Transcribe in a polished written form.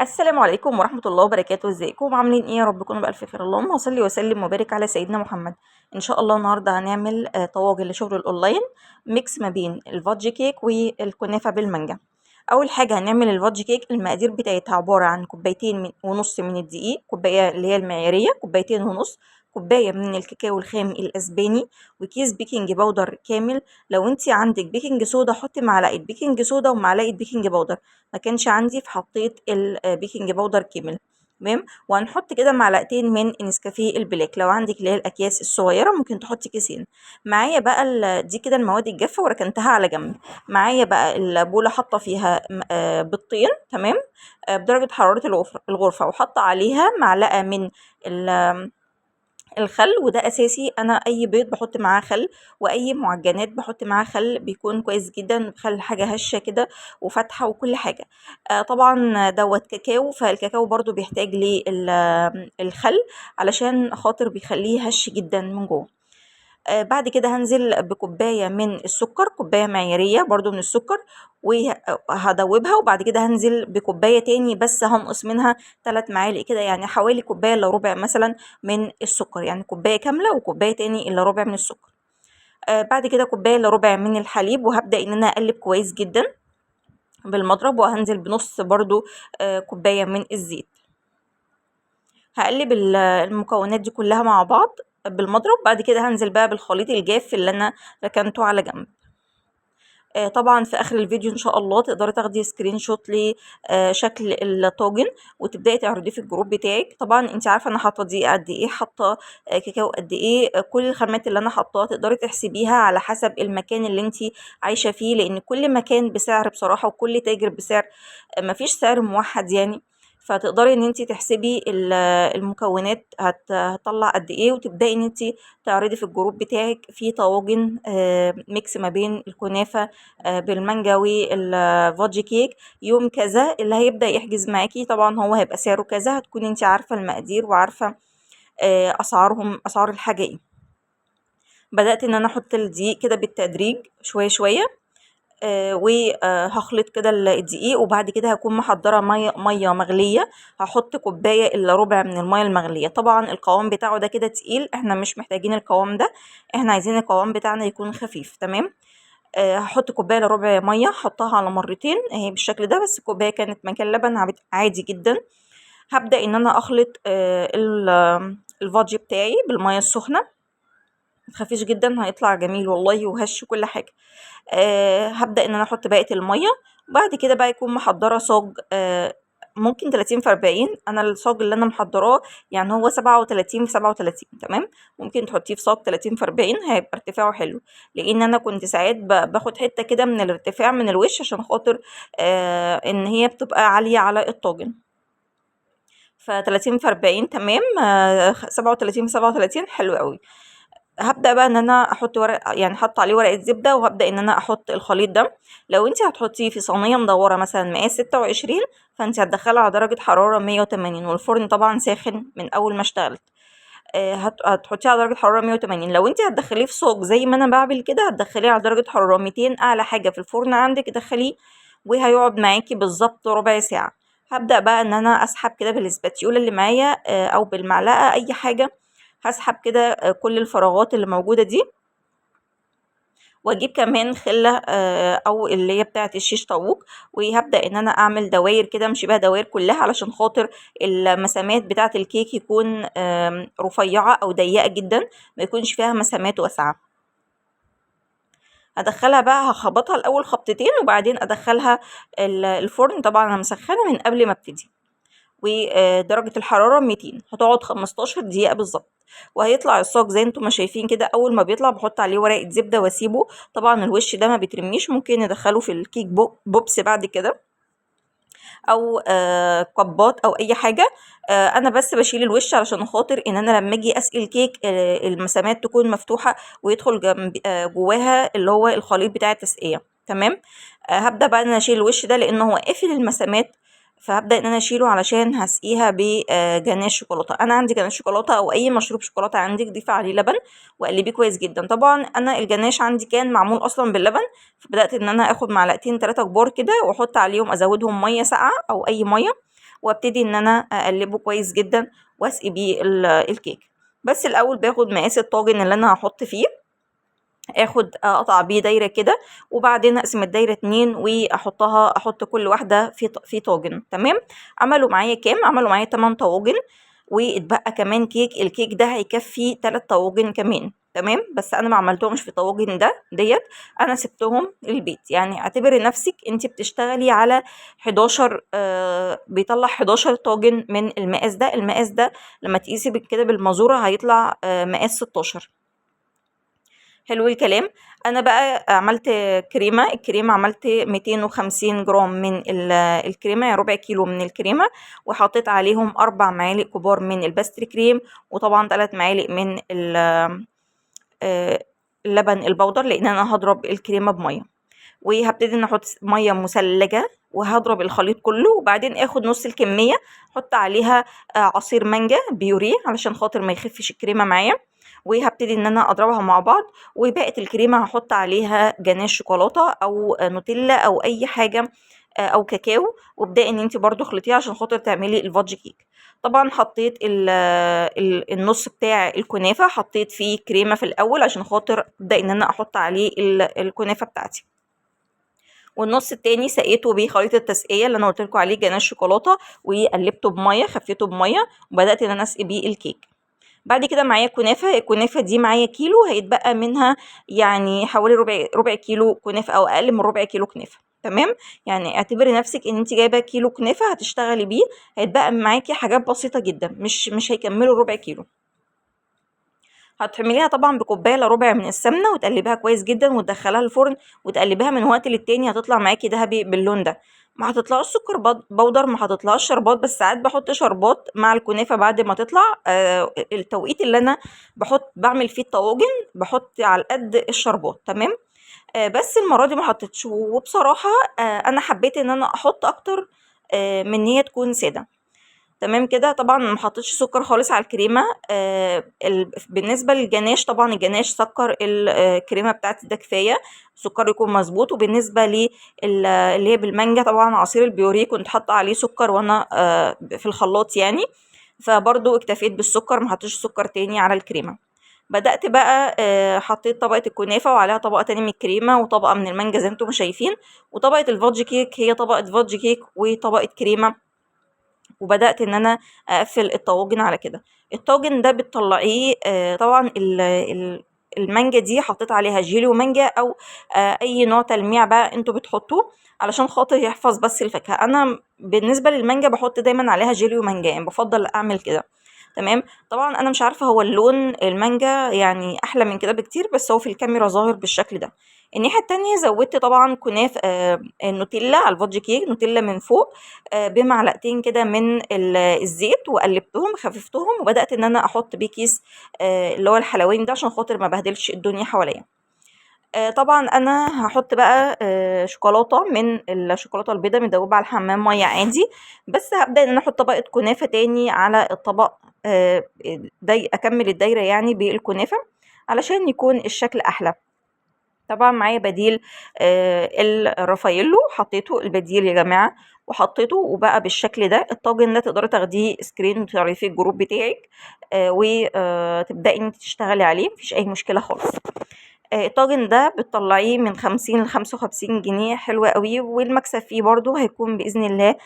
السلام عليكم ورحمة الله وبركاته. ازيكم عاملين ايه؟ يا رب تكونوا بألف خير. اللهم صل وسلم وبارك على سيدنا محمد. ان شاء الله النهارده هنعمل طواجن لشغل ال online، mix ما بين ال fudge cake والكنافة بالمانجا. اول حاجة هنعمل ال fudge cake. المقادير بتاعتها عبارة عن كوبايتين ونص من الدقيق، كوباية اللي هي المعيارية، كوبايتين ونص، كوباية من الكاكاو الخام الأسباني، وكيس baking powder كامل. لو انت عندك baking soda حطي معلقة baking soda ومعلقة baking powder، ما كانش عندي فحطيت ال baking powder كامل. تمام. وهنحط كده معلقتين من نسكافيه ال black، لو عندك اللي هي الاكياس الصغيرة ممكن تحطي كيسين. معايا بقى دي كده المواد الجافه وركنتها على جنب. معايا بقى البوله حاطه فيها بيضتين، تمام، بدرجة حرارة الغرفه، وحاطه عليها معلقه من الخل، وده اساسي. انا اي بيض بحط معاه خل، واي معجنات بحط معاه خل، بيكون كويس جدا. خل حاجة هشه كده وفاتحه وكل حاجة. طبعا دوت كاكاو، فالكاكاو برضو بيحتاج للخل علشان خاطر بيخليه هش جدا من جوه. بعد كده هنزل بكوبايه من السكر، كوباية معياريه برضو من السكر، وهدوبها. وبعد كده هنزل بكوبايه تاني بس هنقص منها 3 معالق كده، يعني حوالي كوباية الا ربع مثلا من السكر، يعني كوباية كاملة وكوبايه تاني الا ربع من السكر. بعد كده كوباية الا ربع من الحليب، وهبدا ان انا اقلب كويس جدا بالمضرب، وهنزل بنص برضو كوباية من الزيت. هقلب المكونات دي كلها مع بعض بالمضرب. بعد كده هنزل بقى بالخليط الجاف اللي انا ركنته على جنب. طبعا في اخر الفيديو ان شاء الله تقدري تاخدي screenshot لشكل الطاجن وتبداي تعرضيه في ال group بتاعك. طبعا انت عارفه انا حاطه دقيق قد ايه، حاطه كاكاو قد ايه، كل الخامات اللي انا حاطاها تقدري تحسبيها على حسب المكان اللي انت عايشه فيه، لان كل مكان بسعر بصراحة، وكل تاجر بسعر، مفيش سعر موحد يعني. فتقدري ان انت تحسبي المكونات هتطلع قد ايه، وتبداي ان انت تعرضي في ال group بتاعك في طواجن mix ما بين الكنافه بالمانجا وال fudge cake يوم كذا. اللي هيبدا يحجز معاكي طبعا هو هيبقى سعره كذا، هتكوني انت عارفه المقادير وعارفه اسعارهم، اسعار الحاجة ايه. بدات ان انا احط الدقيق كده بالتدريج شوية شوية، وهخلط كده الدقيق. وبعد كده هكون محضرة مية مغليه، هحط كوباية الا ربع من المية المغليه. طبعا القوام بتاعه ده كده تقيل، احنا مش محتاجين القوام ده، احنا عايزين القوام بتاعنا يكون خفيف. تمام. هحط كوباية الا ربع مية، حطها على مرتين اهي بالشكل ده، بس الكوباية كانت مكان لبن عادي جدا. هبدا ان انا اخلط ال fudge بتاعي بالمية السخنة، متخافيش جدا هيطلع جميل والله وهش كل حاجة. هبدا ان انا احط باقي المية. وبعد كده بقى يكون محضرة صاج، ممكن 30 في 40. انا الصاج اللي انا محضراه يعني هو 37 في 37. تمام. ممكن تحطيه في صاج 30 في 40 هيبقى ارتفاعه حلو، لان انا كنت ساعات باخد حتة كده من الارتفاع من الوش عشان خاطر ان هي بتبقى عالية على الطاجن. ف 30 في 40 تمام، 37 في 37 حلو قوي. هبدا بقى ان انا احط ورق، يعني حاطه عليه ورقة زبدة، وهبدا ان انا احط الخليط ده. لو انت هتحطيه في صينية مدورة مثلا مقاس 26، فانت هتدخلها على درجه حرارة 180، والفرن طبعا ساخن من اول ما اشتغلت. هتحطيه على درجه حرارة 180. لو انت هتدخليه في صاج زي ما انا بعمل كده، هتدخليه على درجه حرارة 200، اعلى حاجة في الفرن عندك دخليه، وهيقعد معاكي بالظبط ربع ساعة. هبدا بقى ان انا اسحب كده بال spatula اللي معايا، او بالمعلقه، اي حاجة. هسحب كده كل الفراغات اللي موجودة دي، واجيب كمان خلة، او اللي هي بتاعة الشيش طاووق، وهبدأ ان انا اعمل دواير كده، امشي بيها دواير كلها علشان خاطر المسامات بتاعة الكيك يكون رفيعة او ضيقة جدا، ما يكونش فيها مسامات واسعة. هدخلها بقى، هخبطها الاول خبطتين وبعدين ادخلها الفرن. طبعا انا مسخنة من قبل ما ابتدي، ودرجة الحرارة 200، هتقعد 15 دقيقة بالظبط، وهيطلع الصاج زي انتم ما شايفين كده. اول ما بيطلع بحط عليه ورقة زبدة واسيبه. طبعا الوش ده ما بيترميش، ممكن ندخله في الكيك pops بعد كده، او كبات او اي حاجة. انا بس بشيل الوش علشان خاطر ان انا لما اجي اسقي الكيك، المسامات تكون مفتوحة ويدخل جواها اللي هو الخليط بتاع التسقية. تمام. هبدأ بقى ان انا اشيل الوش ده لان هو قافل المسامات، فهبدأ ان انا اشيله علشان هسقيها بجناش شوكولاتة. انا عندي جناش شوكولاتة او اي مشروب شوكولاتة عندك، ضيفي عليه لبن وقلبية كويس جدا. طبعا انا الجناش عندي كان معمول اصلا باللبن، فبدأت ان انا اخد معلقتين 3 كبار كده واحط عليهم، ازودهم مية ساقعه او اي مية، وابتدي ان انا اقلبه كويس جدا واسقي بيه الكيك. بس الاول باخد مقاس الطاجن اللي انا هحط فيه، اخد اقطع بيه دايرة كده، وبعدين اقسم الدايرة 2 واحطها، احط كل واحدة في طاجن. تمام. عملوا معايا كام؟ عملوا معايا 8 طواجن، واتبقى كمان كيك. الكيك ده هيكفي 3 طواجن كمان. تمام. بس انا ما عملتهمش في طواجن ده ديت، انا سبتهم للبيت. يعني اعتبري نفسك انت بتشتغلي على 11، بيطلع 11 طاجن من المقاس ده. المقاس ده لما تقيسي كده بالمازوره هيطلع مقاس 16. حلو الكلام. انا بقى عملت كريمة، الكريمة عملت 250 جرام من الكريمة، يعني ربع كيلو من الكريمة، وحطيت عليهم 4 معالق كبار من ال pastry cream، وطبعا 3 معالق من اللبن البودر، لان انا هضرب الكريمة بميه. وهبتدي ان احط مية مثلجه وهضرب الخليط كله، وبعدين اخد نص الكمية احط عليها عصير مانجا بيوريه علشان خاطر ما يخفش الكريمة معايا، وهبتدي ان انا اضربها مع بعض. وباقي الكريمة هحط عليها جناش شوكولاتة او نوتيلا او اي حاجة، او كاكاو، وابداي ان انت برضو خلطيها عشان خاطر تعملي ال fudge cake. طبعا حطيت النص بتاع الكنافه، حطيت فيه كريمة في الاول عشان خاطر ابدا ان انا احط عليه الكنافه بتاعتي، والنص التاني سقيته بخليط التسقيه اللي انا قلت لكم عليه، جناش شوكولاتة، وقلبته بميه، خفيته بميه، وبدات ان انا اسقي بيه الكيك. بعد كده معايا كنافه، الكنافه دي معايا كيلو، هيتبقى منها يعني حوالي ربع كيلو كنافه او اقل من ربع كيلو كنافه. تمام. يعني اعتبري نفسك ان انت جايبه كيلو كنافه هتشتغلي بيه، هيتبقى معاكي حاجات بسيطة جدا، مش هيكملوا ربع كيلو. هتعمليها طبعا بكوبايه الا ربع من السمنة، وتقلبيها كويس جدا، وتدخليها الفرن، وتقلبيها من وقت للتاني، هتطلع معاكي ذهبي باللون ده. ما هتطلعش سكر بودر، ما هتطلعش شربات، بس ساعات بحط شربات مع الكنافه بعد ما تطلع. التوقيت اللي انا بعمل فيه الطواجن بحط على قد الشربات. تمام. بس المرة دي ما حطيتش، وبصراحة انا حبيت ان انا احط اكتر من ان هي تكون ساده. تمام كده. طبعا ما حطيتش سكر خالص على الكريمة. بالنسبة للجناش، طبعا الجناش سكر الكريمة بتاعتي ده كفاية، سكر يكون مظبوط. وبالنسبة اللي هي بالمانجا، طبعا عصير البيوريه كنت حاطه عليه سكر وانا في الخلاط يعني، فبرضو اكتفيت بالسكر، ما حطيتش سكر تاني على الكريمة. بدأت بقى حطيت طبقة الكنافة وعليها طبقة تاني من الكريمة وطبقة من المانجا زي ما انتم شايفين، وطبقة ال fudge cake هي طبقة fudge cake وطبقة كريمة، وبدأت ان انا اقفل الطواجن على كده. الطاجن ده بتطلعيه، طبعا المانجا دي حطيت عليها جيلي ومانجا او اي نوع تلميع بقى انتوا بتحطوه علشان خاطر يحفظ بس الفاكهة. انا بالنسبة للمانجا بحط دايما عليها جيلي ومانجا، يعني بفضل اعمل كده. تمام. طبعا انا مش عارفه هو اللون المانجا يعني احلى من كده بكتير، بس هو في الكاميرا ظاهر بالشكل ده. الناحية التانية زودت طبعا كنافه، نوتيلا على ال fudge cake، نوتيلا من فوق، بمعلقتين كده من الزيت، وقلبتهم خففتهم، وبدات ان انا احط بيه كيس، اللي هو الحلواني ده عشان خاطر ما بهدلش الدنيا حواليا. طبعا انا هحط بقى، شوكولاتة من الشوكولاتة البيضاء مدوبه على الحمام مية عادي، بس هبدا ان انا احط طبقه كنافه تاني على الطبق، اكمل الدايرة يعني بالكنافه علشان يكون الشكل احلى. طبعا معايا بديل، الرافايلو، حطيته البديل يا جماعة وحطيته، وبقى بالشكل ده. الطاجن ده تقدري تاخديه screen وتعرضيه في ال group بتاعك، وتبداي انت تشتغلي عليه، مفيش اي مشكلة خالص. الطاجن ده بتطلعيه من 50 ل 55 جنيه، حلو قوي، والمكسب فيه برضو هيكون باذن الله.